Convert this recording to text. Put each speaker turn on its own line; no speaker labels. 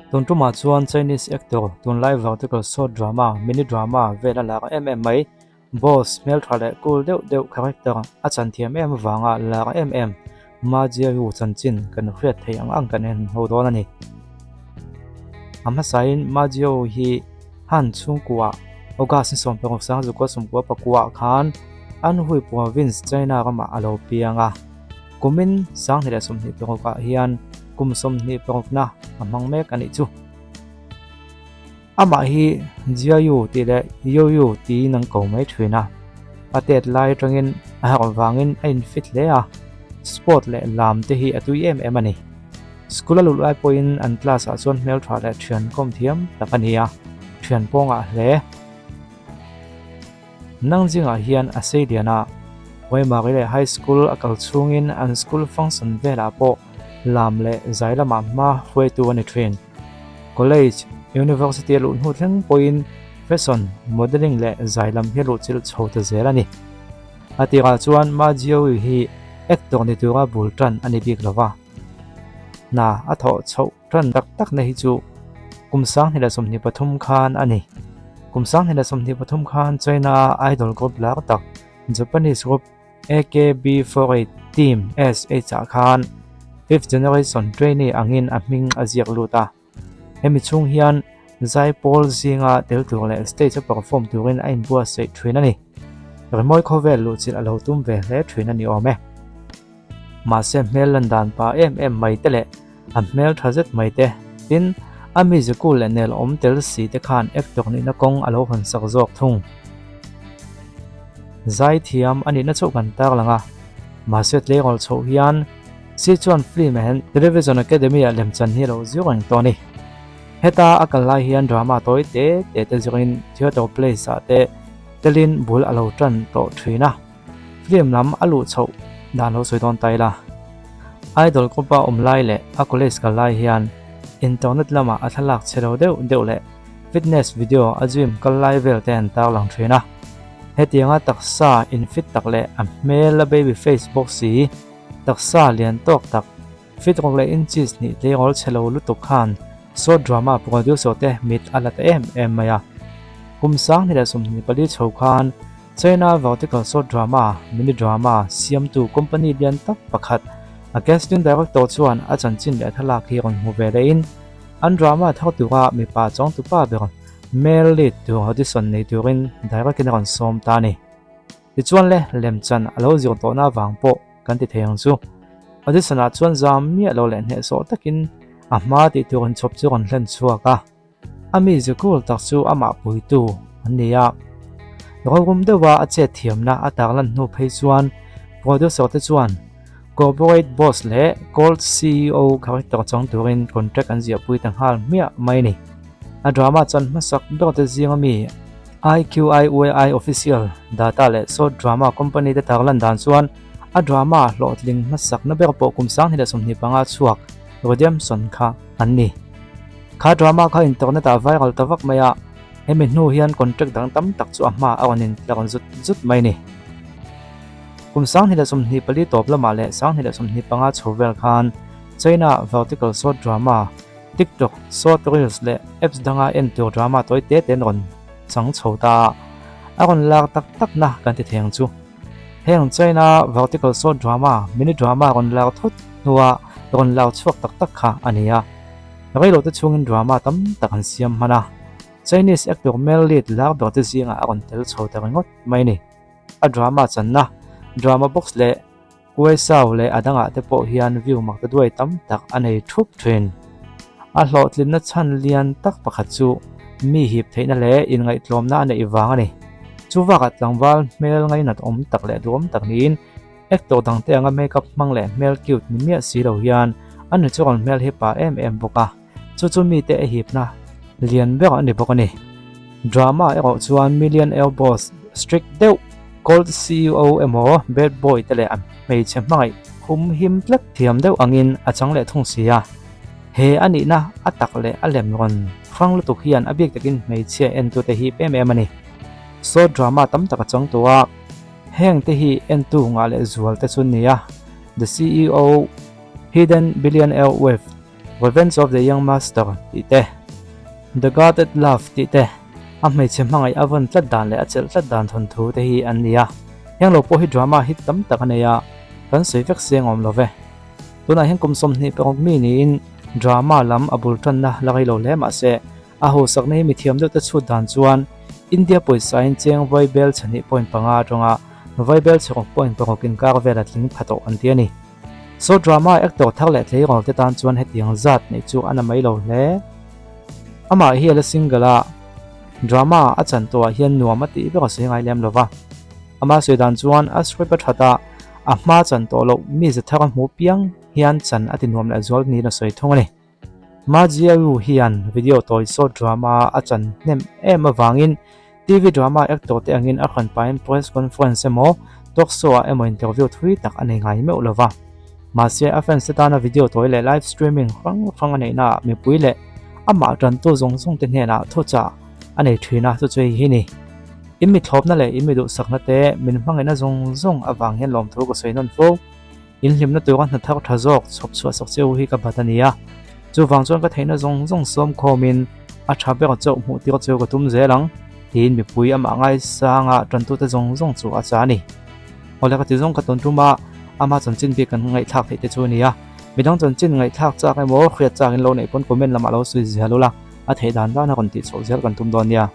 Tun tumah chuan Chinese actor tunlai vertical short drama, mini drama vel a lar em em mai. Boss hmeltha leh cool deuh deuh character a chan thiam em avanga lar em em Ma Jiayu chanchin kan hriat theih ang ang kan en ho dawn a ni. A hmasain Ma Jiayu hi Han chhungkuah August ni 16 sangzukua 10 pakuah khan Anhui province China ramah a lo piang a. Kumin 2026 ah hian kum 26 na a hmang mek a nih chu. Amah hi Jiayu tih leh Yoyu tiin an ko mai thin a, a tet lai atangin a harh vangin a infit hle a, sport leh lam te hi a tui em em a ni. School a luh lai pawhin an class ah chuan hmeltha leh thian kawm thiam tak a ni a, thian pawngah hle. Nangjingah hian a sei lian a, Waimari leh High School a kal chhungin an school function velah pawh lam leh zai lamah hma hruaitu a ni thin. College, University a luh hnu thleng pawhin fashion, modelling leh zai lam hi a luh chilh chho ta zel a ni. A tirah chuan Ma Jiaoyu hi actor ni tura bul tan a ni bik lo va, hna a thawh chhoh tan tak takna hi chu kum 2023 khan a ni. Kum 2023 khan China idol group lar tak Japanese group AKB48 Team SH ah khan Fifth Generation Trainee angin a hming a ziak lut a. Hemi chhung hian zaipawl zinga tel tur leh stage a perform turin a inbuatsaih thin a ni. Rimawi khawvel luhchilh a lo tum ve hle thin a ni awm e. Mahse hmel lan dan pa em em mai te leh a hmel tha zet mai te, tin a miziku leh nel awm tel si te khan actor nihna kawng a lo hawn sak zawk thung. Zaithiam a nihna chauh kan tarlang a, mahse tleirawl chhoh hian Sichuan Film and Television Academy ah lemchan hi a lo zir reng tawh a ni. Heta a kal lai hian drama tawi te te te zirin theatre plays ah te telin bul a lo tan tawh thin a. Film lam a luh chhoh dan lo sawi dawn ta ila. Idol kawpa awm lai leh a college kal lai hian internet lamah a thlalak chhe lo deuh deuh leh fitness video a gym kal lai vel te an tarlang thin a. Hetianga taksa infit tak leh a hmel a baby face bawk si, taksa lian tawk tak, fit rawk leh inches hnih tleirawl chhe lo lutuk khan short drama producer te mit a la ta em em mai a. Kum 2024 chho khan China vertical short drama, mini drama, siamtu company lian tak pakhat, a casting director chuan a chanchin leh thlalak hi rawn hmu ve lehin, an drama thar tura mipa chawngtupa ber male lead tur audition nei turin direct in a rawn sawm ta a ni. Tichuan le, lemchan a lo zir tawhna avang pawh kan ti thei ang chu. Audition ah chuan zam miah lo leh hnehsawh takin a hma tih tur inchhawp chu rawn hlen chhuak a. A mi zikul tak chu amah puitu an ni a. Rorum deuha a chet thiamna a tarlan hnu phei chuan producer te chuan corporate boss leh cold CEO character chang turin contract an ziahpui ta nghal hmiah mai a ni. A drama chan hmasak ber te zinga mi IQIYI official data leh short drama company te tarlan dan chuan a drama hlawhtling hmasakna ber pawh kum 2025 chhuak Redemption kha an ni. Kha drama kha internet ah viral ta vak mai a, hemi hnu hian contract dang tam tak chu a hma a rawn intlar zut zut mai ni. Kum 2024 tawp lamah leh 2025 chho vel khan China vertical short drama, TikTok short reels leh apps danga en tur drama tawi te te an rawn chang chho ta a, a rawn lar tak tak na kan ti thei ang chu. Heng China vertical short drama, mini drama rawn lar thut hnua rawn lar chhuak tak tak kha a ni a. Reilote chhungin drama tam tak an siam hman a, Chinese actor male lead lar ber te zingah a rawn tel chho ta ringawt mai a ni. A drama channa, drama box leh Kuaisau leh a dangah te pawh hian view mak ta duai tam tak a nei thup thin. A hlawhtlinna chhan lian tak pakhat chu mi hip theihna leh inngaihtlawmna a neih vang a ni. Chuvakah tlangval hmel ngainat awm tak leh duhawm tak niin Actor dangte anga makeup hmang leh hmel cute ni miah si lo hian a natural hmel hi pa em em bawk a, chu chu mite a hipna lian ber a ni bawk a ni. Drama erawh chuan millionaire boss strict deuh, cold CEO emaw bad boy te leh a hmeichhe hmangaih hum him tlat thiam deuh angin a chang leh thung si a. He a nihna a tak leh a lem rawn hrang lutuk hian a bik takin hmeichhia entute hip em em a ni. Short drama tam tak a chang tawh a. Heng te hi entu ngah leh zual te chu nia, The CEO, Hidden Billionaire Wave, Revenge of the Young Master tih te, The Guarded Love tih te, a hmeichhe hmangaih a vawn tlat dan leh a chelh tlat dan thawnthu te hi an ni a. Heng lo pawh hi drama hit tam tak a nei a, kan sawi vek seng awm lo ve. Tunah hian kum 26 mi niin drama lam a bul tanna la rei lo hle mahse a hausakna hi mithiam deuh te chhut dan chuan India pawisa in cheng vaibel chhahnih point panga atanga vaibel chhekawk point paruk inkar vel a tling pha tawh an ti a ni. Saw drama actor thar leh tleirawl te tan chuan hetiang zat neih chu a na mai lo hle. Amah hi a la single a, drama a chan tawhah hian nuam a tih ber a sawi ngai lem lo va. Amah sawi dan chuan a script a that a, a hma chan tawh loh mi za thar a hmuh piang hian chan a ti nuam leh zual niin a sawi thung a ni. Ma Jiayu hian video tawi short drama a chan hnem em avangin TV drama actor te angin a hran pahin press conference emaw talk show ah emaw interview thui tak a nei ngai meuh lova. Mahse a fans te tana video tawi leh live streaming hrang hrang a neihnaah mipui leh amah tantu zawng zawng te hnenah thuchah a nei thin a, chu chu hei hi ni. In mi thlawpna leh in mi duhsakna te min hmangaihna zawng zawng avang hian lawmthu ka sawi nawn fo. In hlimna tura hna thar tha zawk chhawp chhuah sak che u hi ka bat a ni a, chuvang chuan ka theihna zawng zawng sawm khawmin a tha ber chauh hmuh tir cheu ka tum zel ang tiin mipui amah ngaisanga tantute zawng zawng chu a cha a ni. Awle ka ti zawng ka tawn tum a, ama chanchin bik kan ngaihthlak theih te chu a ni a, midang chanchin ngaihthlak chak emaw hriat chak in lo neih pawn comment lamah lo sawi zial ula, a theih dan dana rawn tih chhoh zel kan tum dawn nia.